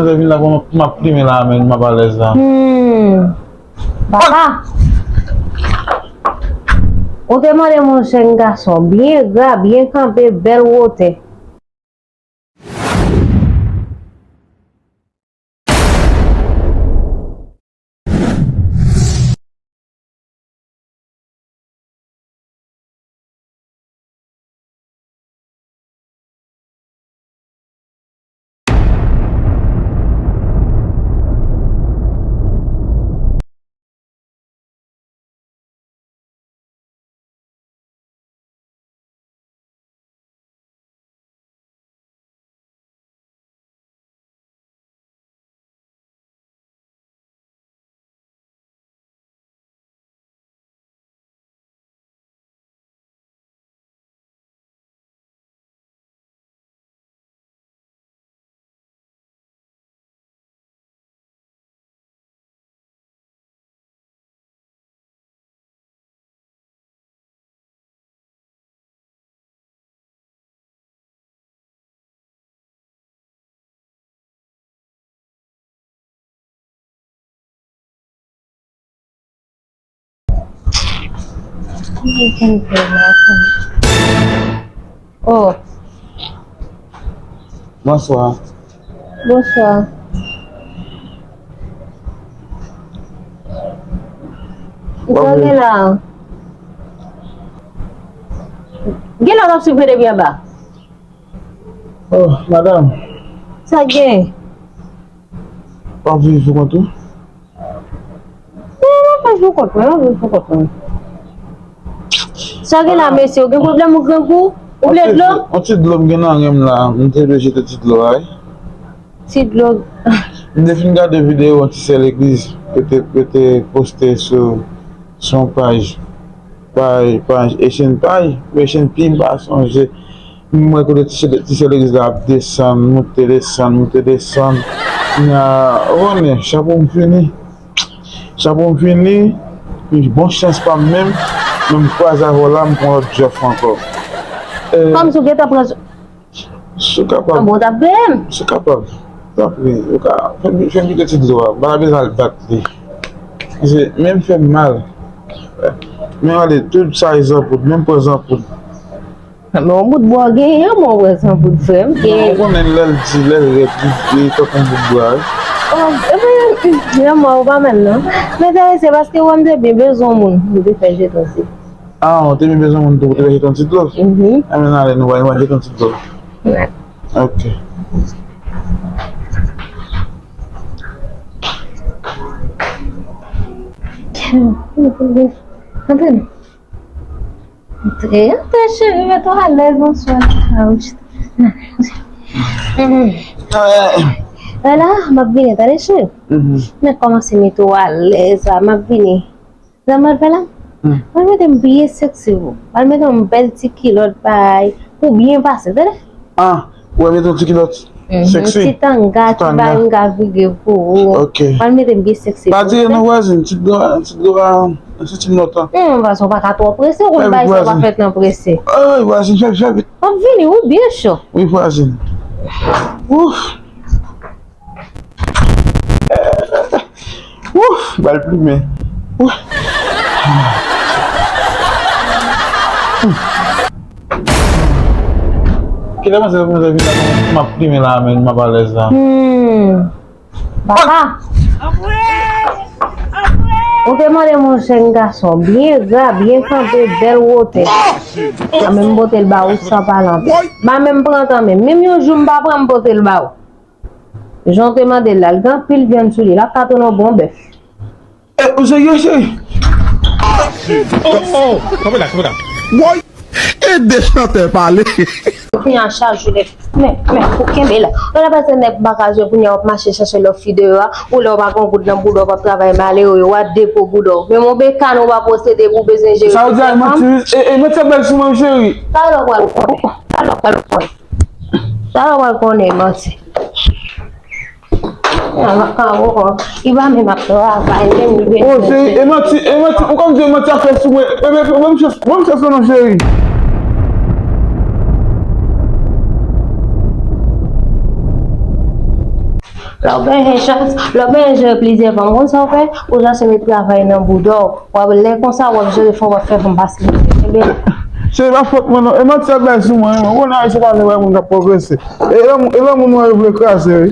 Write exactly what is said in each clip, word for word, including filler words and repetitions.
Manzè vin la pou m ap plimen la, men m ap alèz la. Hmm. Papa! Ou te mande yon jèn gason byen gra, byen kanpe, bèl wotè. Oh. Bonswa. Bonswa. Sa w gen la? Gen lè w ap swiv depi anba. Oh, madanm. Sa gen? W ap viv pou kont ou? Mwen, mwen fè jou kont mwen, mwen pou kont mwen. Sa gen la, mesye, ou gen pwoblèm, ou grangou? Ou vle dlo? Yon ti dlo m gen nan ren m la, m te vle jete ti dlo a, wi. Ti dlo. M te fin gade videyo yon ti sè legliz, yo te, yo te poste sou, sou yon paj, paj, paj, Echenn paj, Echenn pi, m pa sonje. M wè kote ti sè, ti sè legliz la ap desann, moute, desann, moute, desann. Nya, ou konnen, chapo m fini. Chapo m fini, bon chans pa m menm, men m kwaze avè w la, m pran lòt jòf ankò. Kòmsi w gentan pran. Si w kapab. An bon, w t ap peye m. Si w kapab. Tanpri, ou ka fè m, fè m kite ti dlo a. M pa bezwen al bat li. Paske men m fè m mal. Men ale, tout sa e zanpoud, men m pran zanpoud. Men yon bout bwa w genyen, mwen wè se yon bout frè m. Non, ou konnen lè l di, lè l rèd, li, li tankou yon bout bwa, wi. Oh, ebyen, yon mwa ou pa mal, non. M enterese paske wè m te byen bezwen moun, m te fè jete yon ti. Ah, ou te byen bezwen moun pou te fè jete yon ti dlo? Mhm. Anben, n ale, nou va, nou va jete yon ti dlo. Right. Ok. Antre. Antre, antre, cheri, mete w alèz, bonswa. Wè la, m ap vini, tande, cheri. Mhm. Men kòmanse mete w alèz la, m ap vini. Sa m al fè la? Hmm. M al mete m byen seksi pou ou. M al mete yon bèl ti kilòt bay pou byen pase, tande? Ah, ou al mete yon ti kilòt seksi? Ti tanga, ti bay m ka vire pou ou. Ok. M al mete m byen seksi pou ou. Pa dire non, vwazin, ti dlo a, ti dlo a, soti m lontan. Hmm, vwazin, ou pa ka twò prese, ou konn bagay sa pa fèt nan prese. Ay, vwazin, fè vit, fè vit. M ap vini, wi, byen cho. Wi, vwazin. Ouf. Ouf, bal plimen. Ouf. Kilè manzè, manzè vin la, m ap plimen la, men m ap alèz la. Hmm. Papa. Ou te mande yon jèn gason byen gra, byen kanpe, bèl wotè. Mwen menm pote l ba ou san pale anpil. M pa menm pran tan menm. Menm yon jou m pa pran m pote l ba ou. Jan w te mande l la, l gen anpil vyann sou li, l ap ka tounen w bon bèf. E, ou serye, cheri? Oh, oh, kanpe la, kanpe la. Woy! Ede chantè pale. Kounye a chak jou nèg, men, men, ou kenbe la. Ou la pase nèg pa ka jwe, kounye a w ap mache chache lòt fi deyò a, ou lè w pa gen goud nan bouda w, w ap travay malere, w ap depo bouda w. Men mon bekàn ou pa posede pou w bezwen jere. Sa w di a manti, e, e, manti ap bèl sou mwen, cheri. Talè w pral konnen. Talè w pral konnen. Sa yo pral konnen manti. Li pa menm ap travay, menm li vin. Oh, cheri, e manti, e manti, ou konn di manti ap fè sou mwen. Bebe, ban m chans, ban m chans non, cheri. Lè w genyen chans, lè w genyen jere plizyè fanm, konn sa w fè? Ou chache met travay nan bouda w. W ap lè konsa, w ap jere fanm, w ap fè fanm pase mizè. Kenbe la. Cheri, pa fòt mwen non. E manti ap bay sou mwen, wi. Ou konnen Ayiti pa vle wè moun k ap pwogrese. E lanmou, e lanmou nou an yo vle kraze, wi.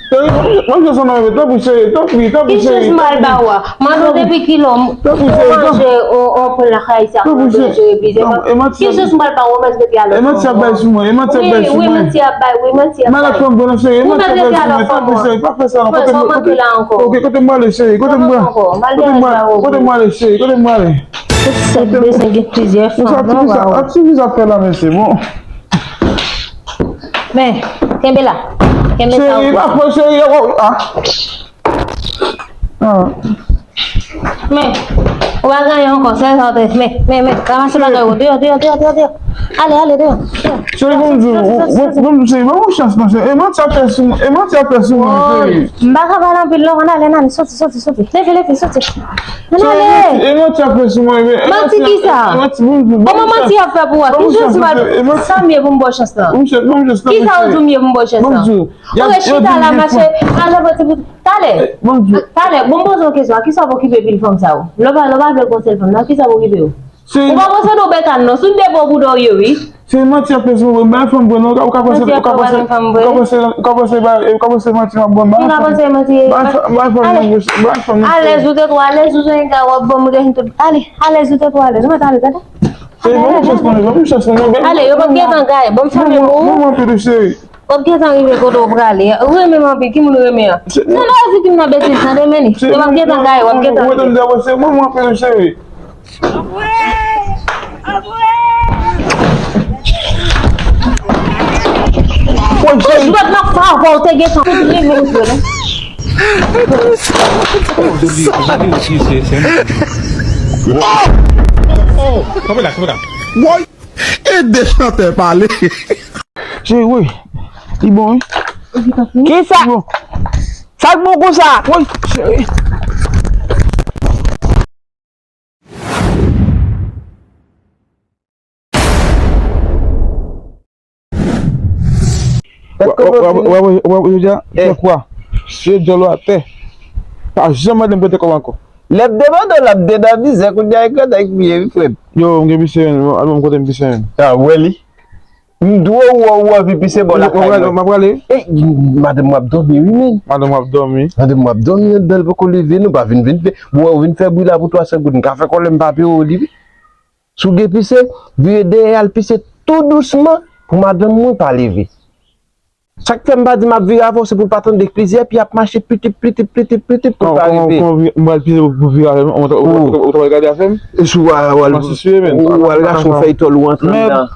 Cheri, mwen jis ann reve, tanpri cheri, tanpri, tanpri cheri. Ki jis m al ba w a? Mande w depi kilè w manje on pwen lakay sa, mwen jere plizyè fanm. Ki jis m al ba w, mwen jere plizyè fanm. E manti ap bay sou mwen, e manti ap bay sou mwen. Wi, manti ap bay, wi, manti ap bay. Malad fanm vre non cheri, e manti ap bay sou mwen, tanpri cheri, pa fè sa non. Kote m, kote, ok, kote m prale cheri, kote m prale, kote m prale cheri, kote m prale. Sèt bezwen gen plizyè fanm non, waw. Ak ti vizaj fè la, mesye, bon. Men, kenbe la. Kenbe sa ou. Cheri, pa fè cheri, ah. Ah. Men, ou pa ganyen ankò, sèl sa ou te, men, men, men, ranmase bagay ou, deyò, deyò, deyò, deyò, deyò. Ale, ale, deyò, deyò. Cheri, bon Dye, bon Dye, cheri, ban mwen chans non, cheri. E manti ap fè sou mwen, e manti ap fè sou mwen, cheri. M pa ka pale anpil non, ann ale, ann ale, soti, soti, soti. Leve, leve, soti. Ann ale. Cheri, e manti ap fè sou mwen, e manti ap fè sou mwen. Manti kisa? Kòman manti ap fè pou ou? Ki jis m al, sa m ye pou m ba w chans lan? Kisa ou di m ye pou m ba w chans lan? Ou rete chita la, mache, al fè ti bout. Talè, talè, bon, m poze w kesyon, a kisa w ap okipe pil fanm sa yo? Lè w pa, lè w pa vle gon sèl fanm nan, a kisa w ap okipe yo? Ou pa poze nou bekàn non, sou depo bouda w ye wi. Se manti ap fè sou mwen, bay fanm vre non, ou ka panse, ou ka panse, ou ka panse, ou ka panse manti m ap ban, bay fanm, bay fanm, bay fanm. Alèz ou te twò alèz, ou jwenn gay w ap ban m rejwenn tout. Ale, alèz ou te twò alèz, ou mèt alèz, ale. Cheri, ban m chans mwen, ban m chans mwen. Ale, yo p ap gentan gaye, ban m fèmen pou ou. Mwen, mwen, mwen, cheri. W ap gentan rive kote w prale. Ou renmen m anpil, ki moun ou renmen an? Se nan ou di ki m nan betiz, tande men li. Yo p ap gentan gaye, w ap gentan rive. Mwen, mwen, mwen, cheri. Ou jwèt nan favè, ou te gentan tout renmen ou jwe non. Kanpe la, kanpe la. Woy! Ede chantè pale. Cheri, wi. Li bon, wi. Kisa? Li bon. Sa k bon konsa? Woy, cheri. Wè, wè, wè, jodi a, fè kwa. Sye dyòl ou atè. Pa janm mande m prete kòb ankò. Lè m demande w, l ap dedan mizè, kounye a e grenn ak miye, wi, frè m. Yo, m gen pise menm, al ban m kote m pise menm. A, w wè li? M dwe w, w anvi pise bò lakay mwen. M ap prale. E, madanm mwen ap dòmi, wi, men. Madanm mwen ap dòmi. Madanm mwen ap dòmi anndan, l poko leve, non, pa vin, vin fè, bon, ou vin fè bri la pou twa san goud, m ka fè kòlè, m pa peye w li, wi. Si w gen pise, vire dèyè al pise tou dousman pou madanm mwen pa leve. Sa k fè m pa di m ap vire avè w, se pou l pa tande plizyè pye ap mache pitip, pitip, pitip, pitip pou l pa rive. Kòman, kòman, kòman m pral pise pou, pou vire avè m? Ou, ou, ou, ou t ap gade afè m? E si w al, w al, w al rache yon fèy tòl ou antre anndan.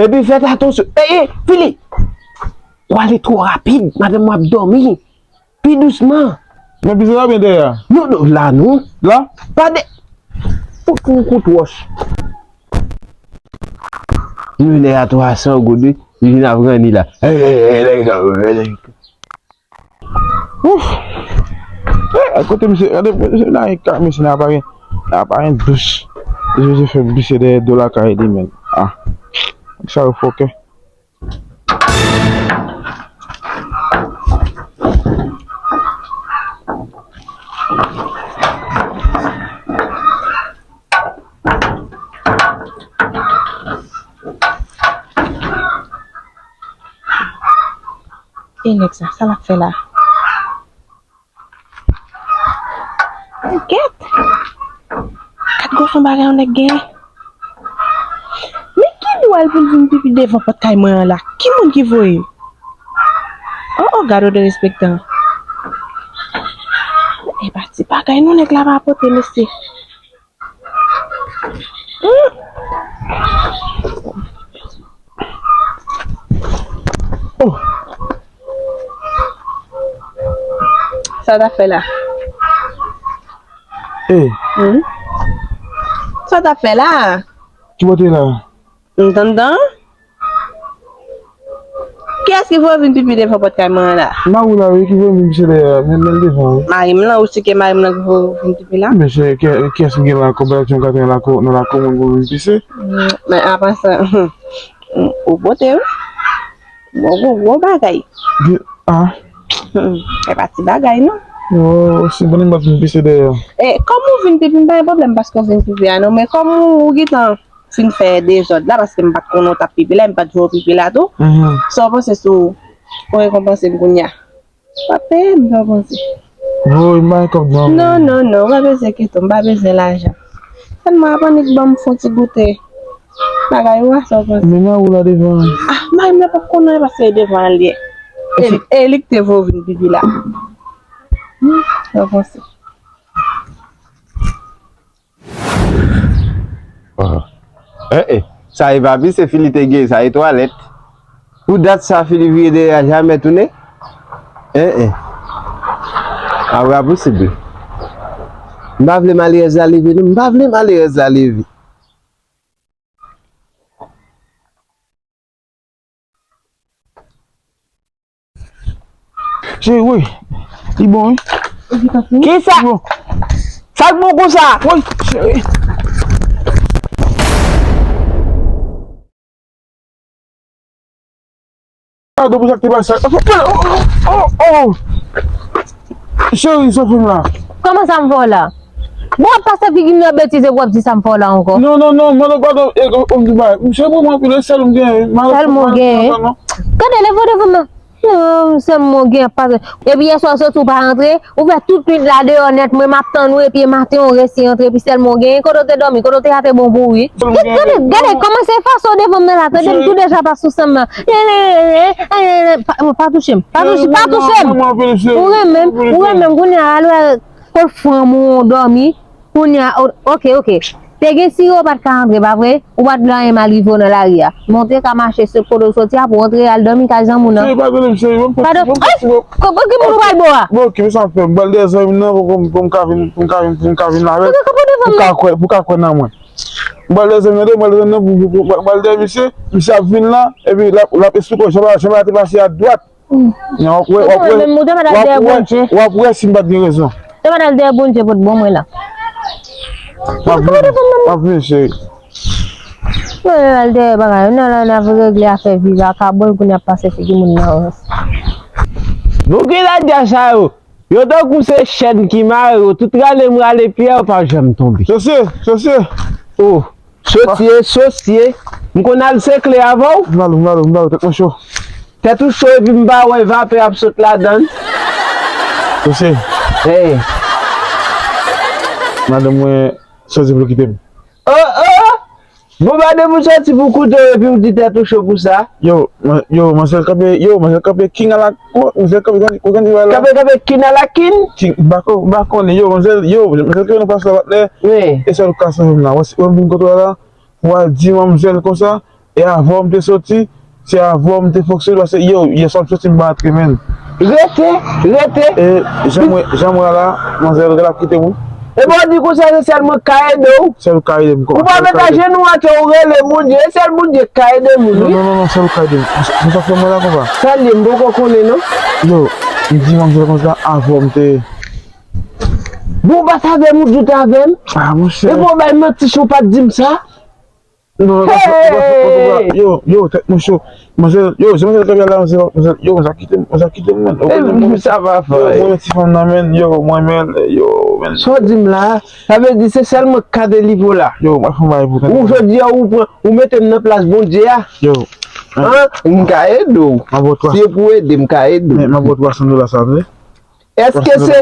Epi fèt atansyon. Ey, ey, Fili! W ale twò rapid, madanm mwen ap dòmi. Pi dousman. Men pise la oubyen dèyè a? Non, non, la non. La? Pa de. Fout yon kout wòch. Menè a twa san goud, wi. Li vin ap ranni la. Ouf. Eh, kote misye, gade, misye nan yon ka, misye nan aparèy, nan aparèy dous. Misye fè pise dèyè do lakay li, men. Ah. Sa yo fòkè. E nèg sa, sa l ap fè la? Gèt! Gad gwosè bagay yon nèg genyen. Men ki dwa l pou l vin pipi devan pòt kay mwen an la? Ki moun ki voye? O, o, gad odè respektan. E pa ti bagay non nèg la pa pote, mesye. Hmm. Oh. Sa w t ap fè la? Eh. Hmm? Sa w t ap fè la? Ki bò w te la? M t anndan. Kiyès ki voye w vin pipi devan pòt kay mwen an la? Mari w la, wi, ki voye m vin pise dèyè a, men, men l devan, wi. Mari m lan, ou si ke mari m lan ki voye w vin pipi la? Men se, ki, kiyès m gen lakou, bagay ti yon gato nan lakou, nan lakou moun pou vin pise? Hmm, men apa sa, Ou pote, wi. Bon, gwo, gwo bagay. Gen, ah. Hmm, e pa ti bagay, non. Oh, si bon, m pa vin pise dèyè. E, kòm ou vin pipi, m pa gen pwoblèm paske w vin pipi a, non. Men kòm ou, ou gentan fin fè dezòd la, paske m pa t konnen w t ap pipi la, m pa t wè w pipi la tou. Mhm. Sa w panse sou, ou rekonpanse m kounye a? W ap peye m, sa w panse? Woy, m pa gen kòb non. Non, non, non, w pa bezwen kite m, m pa bezwen lajan. Sèlman ap annik ban m fon ti goute bagay ou a, sa w panse? Men nan ou la devan. Ah, mari m nan p ap konnen paske e devan l ye. E li, e li ki te voye w vin pipi la. Hmm, sa w panse? Ah. Eh, eh. Sa e pa pi, se fi li te gen, sa e twalèt. Pou dat sa fi li vire dèyè a, jamè tounen. Eh, eh. A, pa posib. M pa vle malerèz la leve, non. M pa vle malerèz la leve. Cheri, wi. Li bon, wi. Kisa? Li bon. Sa k bon konsa? Wi, cheri. Pardon pou sa k te pase. Oh, oh, oh, oh. Cheri, soti m la. Kòman sa m fè w la? Bon, w ap pase figi m nan betiz epi w ap di sa m fè w la ankò. Non, non, non, mande padon, e, o, o, m di bagay. Misye pran mwen anpil, e sèl m genyen, wi. Sèl m ou genyen? Gade, leve w devan m nan. Non, sèl m ou genyen ap pase. Epi yèswa w soti, ou pa rantre, ou fè tout nwit la deyò nèt, mwen m ap tann ou, epi maten ou resi antre, epi sèl m ou genyen. Kote w te dòmi, kote w te a te bon pou ou, wi. Gade, gade, kòman se fason w devan m nan la, tande m tou deja pa sou san m nan. Pa, pa touche m, pa touche, pa touche m. Ou renmen m, ou renmen m, kounye a, al wè. Kot fanm ou dòmi, kounye a, o-, oke, oke. Te gen siro ou pa t ka antre, pa vre? Ou pa t vle anyen mal rive w nan lari a. Men w te ka mache sot kote w soti a pou w antre al dòmi kay zanmi w nan. Cheri, padone m, cheri, ban m fè ti, ban m fè ti, bon. Ko-, ko-, ki moun ou pral bo a? Bon, oke, men sa m fè, m pral dèyè zanmi m nan pou, pou, pou m ka vin, pou m ka vin, pou m ka vin avè l. Kote, kote devan m nan? Pou ka kwè, pou ka kwè nan mwen. M pral dèyè zanmi m nan, m pral dèyè zanmi m nan, pou, pou, pou, m pral dèyè misye, misye ap vin la, epi l ap, l ap esplike w jan bagay, jan bagay te pase a dwat. Hmm. Nan w ap wè, w ap wè, men ou te mèt al dèyè Bondye. W ap wè si m pa t gen rezon. Ou te mèt al dèyè Bondye pou t bon mwen la. M ap vini, m ap vini, cheri. Mwen al dèyè bagay, nan la, n ap regle afè viv ak abòl, kounye a ap pase figi moun nan. Nou gen ladja sa yo. Yo tankou se chèn ki mare yo, tout rale m rale pyè, yo pa janm tonbe. Sosye, sosye. Oh. Sosye, sosye. M konn al sekle avè w? M ba l, m ba l, m ba l, tèt mwen cho. Tèt ou cho epi m pa wè vapè ap sot ladan l. Sosye. Hey. Madanm mwen soti pou l kite m. Oh, oh! Bon, madanm ou soti pou koute w epi w di tèt ou cho pou sa? Yo, man-, yo, manzèl kanpe, yo, manzèl kanpe king a la, ko-, manzèl kanpe, kanpe, kanpe, kanpe, kanpe king a la king? King, m pa ko-, m pa konnen, yo, manzèl, yo, manzèl kanpe nan plas la, patnè. Wi. E sèl ou ka sove m la. Wè, si, wè, m vin kote w la, w al di manzèl konsa, e avè w m te soti, se avè w m te fonksyone, paske, yo, yè swa m soti m pa antre, menn. Rete, rete. E, jan mwen, jan mwen la, manzèl, gade l ap kite m, wi. E bon, di konsa, se sèl mwen k ka ede w. Sèl ou ka ede m, kòman? Ou pa met ajenou atè, ou rele Bondye, e sèl Bondye k ka ede moun, wi. Non, non, non, non, sèl ou ka ede m. Konsa, konsa fè mwen la, konpa. Sa l ye, m poko konnen, non. Yo, m di manzèl konsa, avè w m te. Bon, ou pa t avè m, ou di w t avè m? Ah, monchè. E bon, bay manti, si w pa t di m sa. Non, non, non, non, non, non, yo, yo, tèt mwen cho. Manzèl, yo, jan manzèl kanpe la, manzèl, manzèl, yo, manzèl kite m, manzèl kite m, man. Ou konnen m, sa pa fè. Yo, mwen renmen ti fanm nan, men, yo, mwen renmen l, yo, men. Sa w di m la, sa vle di se sèl mwen k ka delivre w la. Yo, mwen fè yon bagay pou tande. Ou jodi a, ou pran, ou mete m nan plas Bondye a. Yo. An, m ka ede w. Si e pou ede, m ka ede w. Men, m ap ba w twa san dola sa, tande. Èske se...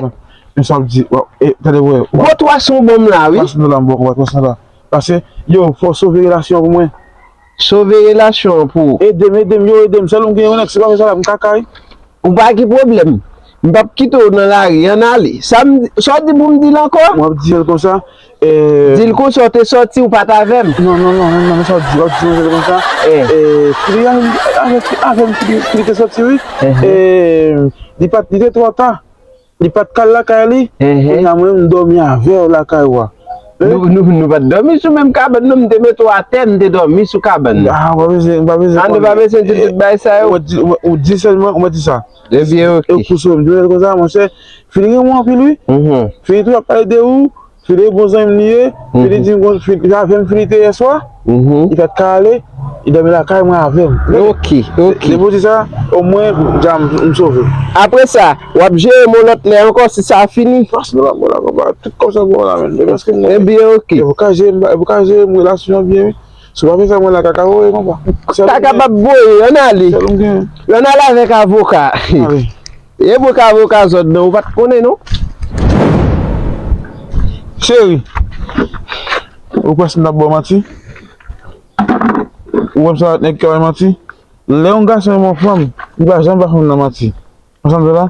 Men sa w ap di, w ap, e, tande, wè, wè. Gwo twa san w ban m la, wi. Twa san dola m ba w, konpa, twa san dola. Paske, yo, fò w sove relasyon an pou mwen. Sove relasyon an pou ou. Ede m, ede m, yo, ede m. Sèl ou m gen yon nèg, si pa fè sa la, m kaka, wi. Ou pa gen pwoblèm. M p ap kite w nan lari, ann ale. Sa m, sa w di pou m di l ankò? W ap di l konsa, e... Di l konsa w te soti, ou pa t avè m. Non, non, non, non, non, men sa w di, w ap di l konsa. E. E, Fili, avè m, avè m, Fili, Fili te soti, wi. E, li pa t, li te twò ta. Li pa t ka al lakay li. Kounye a mwen menm m dòmi avè w lakay ou a. Nou, nou, nou pa t dòmi sou menm kabann, non, m te mete w atè, m te dòmi sou kabann nan. Ah, ou pa bezwen, ou pa bezwen konnen. Ah, nou pa bezwen di tout bagay sa yo. Ou di, ou, ou di sèlman, ou mwen di sa. Ebyen, oke. E pou sou m, di konsa, monchè, Fili renmen w anpil, wi. Fili toujou ap pale de ou. Fili bon zanmi m li ye. Fili di m kon, Fili, avè m Fili te yè swa. Li pa t ka ale. Li dòmi lakay mwen avè m. Ok, ok. Depi w di sa, omwen, dja m, m sove. Apre sa, w ap jere m yon lòt lè ankò si sa fini. Pas nou la, bon, la, konpa, tout kòb sa bon la, men. Depi èske m... Ebyen, ok. E pou ka jere m, e pou ka jere m relasyon an byen, wi. Si w pa fè sa, mwen la, kaka voye, konpa. Ta kapab voye, ann ale. Sèl m gen. Ann ale avèk avoka. Ale. E pou ka avoka zòt nan, ou pa t konnen, non? Cheri, ou panse m t ap ba w manti? Ou wè m sa nèg ki bay manti? Lè yon gason renmen yon fanm, li pa janm ba fanm nan manti. Konprann sa m di w la?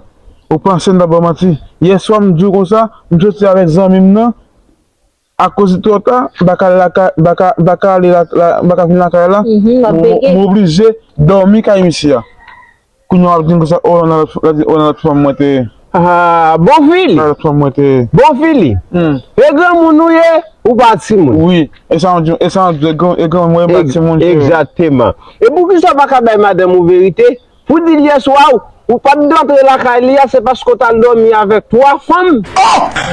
Ou panse m t ap ba w manti? Yèswa m di w konsa, m soti avèk zanmi m nan, akoz li twò ta, m pa ka al lakay, m pa ka, m pa ka ale la, la, m pa ka vin lakay la, m, m oblije dòmi kay misye a. Kounye a w ap di m konsa, o, l ann al, l ap di, o, l ann al fanm mwen te ye. Ah, bon fili. L ann al fanm mwen te ye. Bon fili. Hmm. E granmoun ou ye, ou pa timoun. Wi, e sa w di, e sa w di, e gran, e granmoun mwen, e pa timoun, cheri. Egzakteman. E poukisa w pa ka bay madanm ou verite? Pou di l yèswa, ou pa t antre lakay li a, se paske w t al dòmi avèk twa fanm.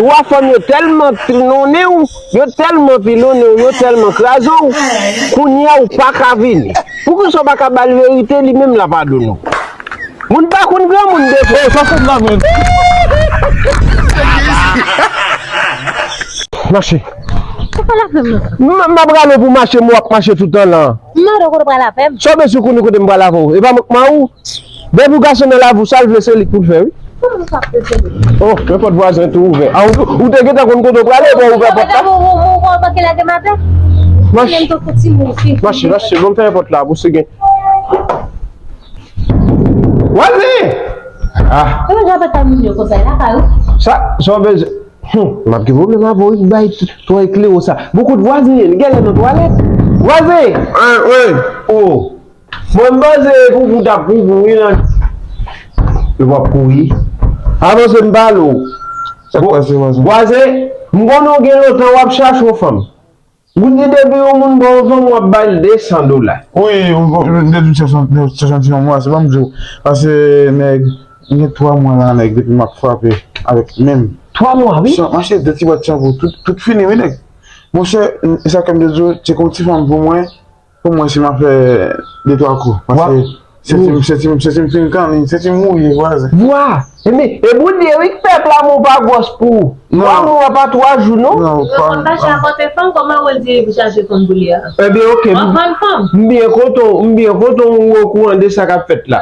Twa fanm yo tèlman pilonnen w, yo tèlman pilonnen w, yo tèlman kraze w, kounye a ou pa ka vini. Poukisa w pa ka ba l verite, li menm l ap padone w? Moun pa konn granmoun defwa. Oh, sa fè m la, men. Mache. Ou pa la fè m nan. M, m ap rale w pou mache, m w ap mache toutan lan. M mande w kote w pral avè m. Sa w bezwen konnen kote m pral avè w? E pa mwen k mari w? Depi w gason nan lavi w, sa l vle se li k pou l fè, wi. Kòman sa ap fè se li? Oh, men pòt vwazen tou ouvè. A, ou, ou te gentan konn kote w prale, bon, ouvè pòt la. Madan, ou, ou, ou, ou pa lage maten? Mache. Menm tankou timoun, fi. Mache, mache, bon, m fèmen pòt la pou si gen. Vwazen! Ah. Kòman jan fè ta moun yo konsa, lakay ou? Sa, sa w bezwen? Hum, m ap gen pwoblèm avè w, wi, bay t-, twa eklere sa. Bon, kot vwazen ye? Li genlè nan twalèt. Vwazen! Wi, wi. Oh. Bon, m panse poupou t ap poupou, wi, nan. Li p ap kouri. Avanse, m pale w. Sa k pase, vwazen? Vwazen, m konnen w gen lontan w ap chache yon fanm. Ou di depi yon moun ba w fanm, w ap ba l de san dola. Wi, m, m, m te di m chèche, m chèche yon ti fanm, wi, se pa m di w. Paske nèg, m gen twa mwa la, nèg, depi m ap frape avèk menm. Twa mwa, wi? Chan-, m achte de ti bwat chanpou, tout, tout fini, wi, nèg. Monchè, e sa ke m te di w, tcheke yon ti fanm pou mwen, pou mwen, si m ap fè de twa kou. Paske Senti m, senti m, senti m fin kanni, senti m mouye, vwazen. Vwa! Ebyen, e Bondye wi k fè pla mwen pa gwòs pou ou. Non. Twa mwa pa twa jou, non. Non, w ap chache fanm, kòman w di pou chache fanm pou li a? Ebyen, oke. W ap vann fanm? M byen kontan, m byen kontan w okouran de sa k ap fèt la.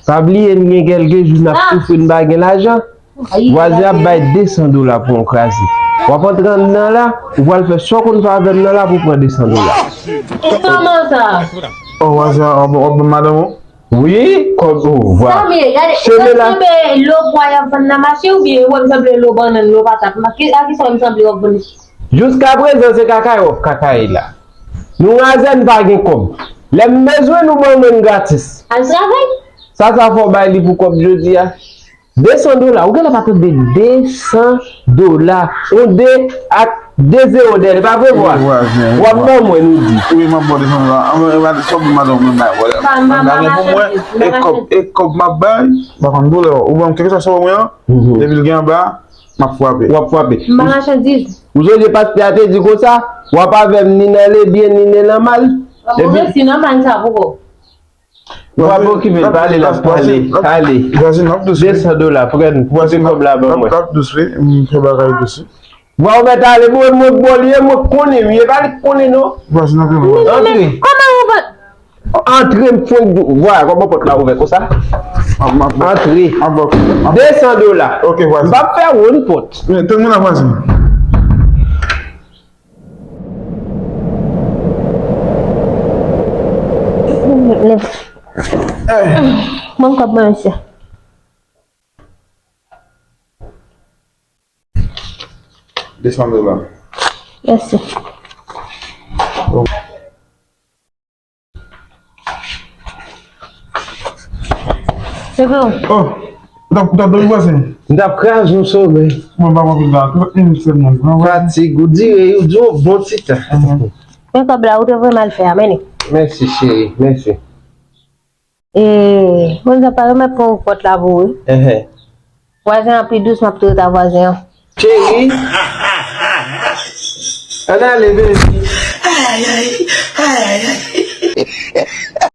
Pa bliye, m gen kèlke jou n ap soufri, n pa gen lajan. Vwazen ap bay de san dola pou yon kraze. W ap antre anndan la, ou pral fè sa w konn fè avè m nan la pou pran de san dola. Kòman sa? Oh, vwazen, w ap, w ap ban m madanm ou? Wi, kòb ou vwa. Sa m ye, gade, sa m sanble lo pwa y ap vann nan mache oubyen ou wè m sanble lo bannann, lo patat? Ma-, ki, a kisa w wè m sanble w ap vann? Jiskaprezan se kaka w ap kakaye la. Nou razè n pa gen kòb. Lè m bezwen nou ban mwen n gratis. Al travay. Sa sa fò w bay li pou kòb jodi a? De san dola, ou genlè pa tande de san dola. Yon de ak de zewo dèyè l, pa vre, vwa? Wi, vwa, vwa. W ap ban mwen, nou di. Wi, m ap ba w de san dola. Anvan, anvan, sa w ban madanm mwen bay, vwa. M pa gen pou mwen, e kòb, e kòb m ap bay, m pa konn doulè. Ou ban m kèlkeswa sa w ban mwen an, depi l gen anba, m ap frape. W ap frape. M pa machandiz. Ou sonje pastè a te di konsa, w ap avè m ni nan lebyen, ni nan mal. Epi resi nan mal sa pou kò. Ou pa okipe l, pale l ap pale. Ale. Vwazen, n ap dous, wi. De san dola, pran, pote kòb la ban mwen. N ap dous, wi. M fè bagay dous, wi. Vwa, ou mèt ale, bon, e mwen k ba w li ye, mwen k konnen, wi. E pa li k konnen, non. Vwazen, n ap dous, wi. Antre. Kòman ou pa... Antre, m fon, vwa, kòman pòt la ouvè konsa? Antre. De san dola. Ok, vwazen. M p ap fè wonn pòt. Men, tann mwen la, vwazen. Ban m kòb mwen, mesye. De san dola. Mèsi. Bon. Se vre. Oh, ou t ap, ou t ap dòmi, vwazen? M t ap kraze yon somèy. Mwen pa anpil la, trant minit sèlman. Fatig, ou dire, ou di yon bon ti tan. Mhm. Men kòb la, ou te vrèman al fè a, men li. Mèsi, cheri, mèsi. E, bon, sa pa remèt pran pòt la pou ou, wi. Vwazen an pi dous, m ap tou ret a vwazen an. Cheri. Ann ale, baby. Ay, ay, ay, ay, ay.